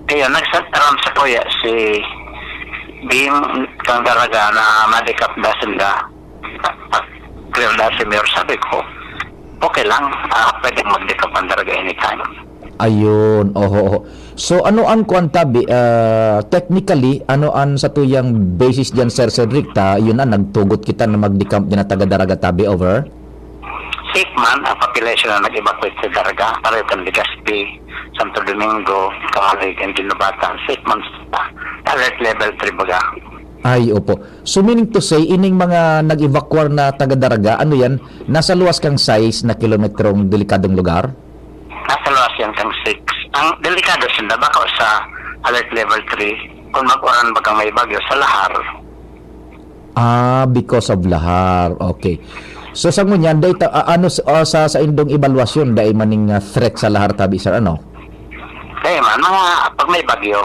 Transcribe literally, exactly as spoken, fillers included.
Kaya nag-send around sa kuya si Bing kang Daraga na madikap na sinda. Clear na si Mayor, sabi ko, okay lang, ah, pwede mag-decamp ang Daraga anytime. Ayun, oho, oho. So ano ang kuan tabi, ah, technically, ano ang satuyang basis diyan, Sir Cedric, ta yun na, nagtugot kita na mag-decamp diyan na taga Daraga tabi, over? Safe man ang population na nag-evacuate sa Daraga, pareho kan Legazpi, Santo Domingo, Camalig, and Guinobatan. Safe man sa alert level three baga. Ay, opo. So meaning to say, ining mga nag-evacuar na taga Daraga, ano yan? Nasa luwas kang sais na kilometrong delikadong lugar? Nasa luwas yan kang six. Ang delikado sinda, baka sa alert level three, kung mag-uran bagang may bagyo sa Lahar. Ah, because of Lahar. Okay. So sa ngunyan, dai ta, ah, ano s- ah, sa sa indong evaluasyon, dai maning ah, threat sa Lahar tabi, sir, ano? Kaya man, mga pag may bagyo,